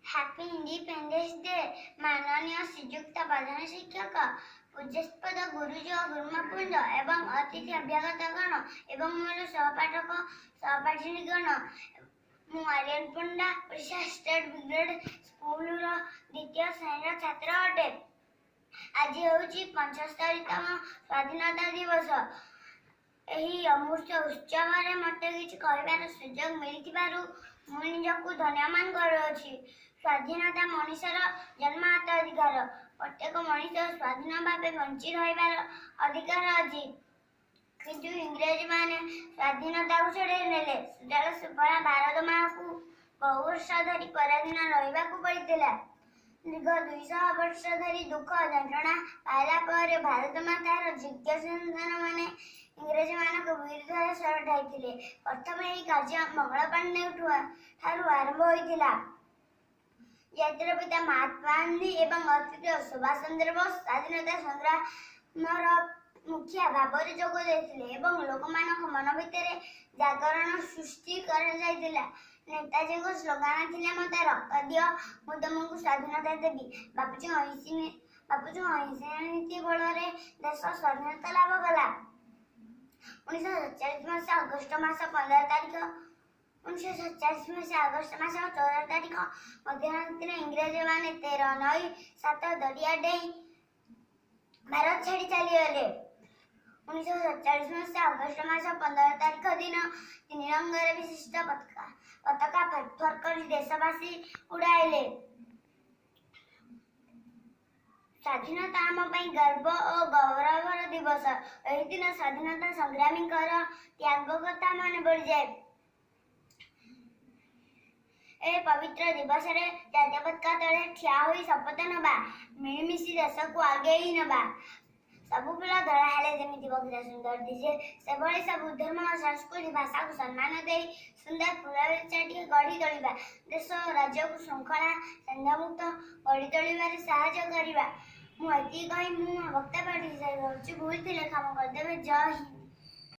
Happy Independence Day। ମାନନୀୟ ଶ୍ରୀଯୁକ୍ତ ପ୍ରଧାନ ଶିକ୍ଷକ, ପୂଜ୍ୟାସ୍ପଦ ଗୁରୁଜୀ ଓ ଗୁରୁମାବୃନ୍ଦ ଏବଂ ଅତିଥି ଅଭ୍ୟାଗତଗଣ ଏବଂ ମୋର ସହପାଠକ ସହପାଠିନୀଗଣ, ମୁଁ ଆର୍ୟନ ପଣ୍ଡା, ଓଡ଼ିଶା ଷ୍ଟେଟ୍ ବ୍ରିଗେଡ୍ ସ୍କୁଲର ଦ୍ୱିତୀୟ ଶ୍ରେଣୀର ଛାତ୍ର ଅଟେ। ଆଜି ହେଉଛି 75ତମ ସ୍ୱାଧୀନତା ଦିବସ। ଏହି ଅମୃତ ଉତ୍ସବରେ ମୋତେ କିଛି କହିବାର ସୁଯୋଗ ମିଳିଥିବାରୁ ମୁଁ ନିଜକୁ ଧନ୍ୟମାନ କରୁଅଛି। ସ୍ୱାଧୀନତା ମଣିଷର ଜନ୍ମଜାତ ଅଧିକାର। ପ୍ରତ୍ୟେକ ମଣିଷ ସ୍ୱାଧୀନ ଭାବେ ବଞ୍ଚି ରହିବାର ଅଧିକାର ଅଛି। କିନ୍ତୁ ଇଂରେଜମାନେ ସ୍ୱାଧୀନତାକୁ ଛଡ଼େଇ ନେଲେ। ସୁଜଳ ସୁଫଳା ଭାରତ ମାଆକୁ ବହୁ ବର୍ଷ ଧରି ପରାଧୀନ ରହିବାକୁ ପଡ଼ିଥିଲା। ଦୀର୍ଘ 200 ବର୍ଷ ଧରି ଦୁଃଖ ଯନ୍ତ୍ରଣା ପାଇଲା ପରେ ଭାରତ ମାତାର ଯୋଗ୍ୟ ସନ୍ତାନମାନେ ଇଂରେଜମାନଙ୍କ ବିରୁଦ୍ଧରେ ସ୍ୱର ଉଠାଇଥିଲେ। ପ୍ରଥମେ ଏହି କାର୍ଯ୍ୟ ମଙ୍ଗଳ ପାଣ୍ଡେ ଠାରୁ ଆରମ୍ଭ ହୋଇଥିଲା। ଜାତିର ପିତା ମହାତ୍ମା ଗାନ୍ଧୀ ଏବଂ ଅତୀତ ସୁଭାଷ ଚନ୍ଦ୍ର ବୋଷ ସ୍ୱାଧୀନତା ସଂଗ୍ରାମର ମୁଖିଆ ଭାବରେ ଯୋଗ ଦେଇଥିଲେ ଏବଂ ଲୋକମାନଙ୍କ ମନ ଭିତରେ ଜାଗରଣ ସୃଷ୍ଟି କରାଯାଇଥିଲା। ନେତାଜୀଙ୍କ ସ୍ଲୋଗାନ ଥିଲା, "ମୋତେ ରକ୍ତ ଦିଅ, ମୁଁ ତୁମକୁ ସ୍ୱାଧୀନତା ଦେବି।" ବାପୁଜୀ ଅହିଂସା ନୀତି ବଳରେ ଦେଶ ସ୍ୱାଧୀନତା ଲାଭ କଲା। 1947 ମସିହା ଅଗଷ୍ଟ ମାସ 15 ତାରିଖ, 1947 ମସିହା ଅଗଷ୍ଟ ମାସ 14 ତାରିଖ ମଧ୍ୟରାତ୍ରିରେ ଇଂରେଜମାନେ 13 ନଈ 7 ଦରିଆ ଡେଇଁ ଭାରତ ଛାଡ଼ି ଚାଲିଗଲେ। 1947 ମସିହା ଅଗଷ୍ଟ ମାସ 15 ତାରିଖ ଦିନ ତିନି ରଙ୍ଗରେ ବିଶିଷ୍ଟ ପତାକା ଫରଫର କରି ଦେଶବାସୀ ଉଡ଼ାଇଲେ। ସ୍ୱାଧୀନତା ଆମ ପାଇଁ ଗର୍ବ ଓ ଗୌରବର ଦିବସ। ଏହି ଦିନ ସ୍ୱାଧୀନତା ସଂଗ୍ରାମୀଙ୍କର ତ୍ୟାଗ କଥା ମନେ ପଡ଼ିଯାଏ। ଏ ପବିତ୍ର ଦିବସରେ ଜାତୀୟ ପତାକା ତଳେ ଠିଆ ହୋଇ ଶପଥ ନେବା, ମିଳିମିଶି ଦେଶକୁ ଆଗେଇ ନେବା। ସବୁ ଫୁଲ ଧଳା ହେଲେ ଯେମିତି ବଗିଚା ସୁନ୍ଦର ଦିଶେ, ସେଭଳି ସବୁ ଧର୍ମ, ସଂସ୍କୃତି, ଭାଷାକୁ ସମ୍ମାନ ଦେଇ ସୁନ୍ଦର ଫୁଲ ବଗିଚାଟିଏ ଗଢ଼ି ତୋଳିବା। ଦେଶ ଓ ରାଜ୍ୟକୁ ଶୃଙ୍ଖଳା ମୁକ୍ତ ଗଢ଼ି ତୋଳିବାରେ ସାହାଯ୍ୟ କରିବା। ମୁଁ ଏତିକି କହି ମୁଁ ମୋ ବକ୍ତବ୍ୟ ରହୁଛି। ଭୁଲ ଥିଲେ କ୍ଷମା କରିଦେବେ। ଜୟ ହିନ୍ଦ।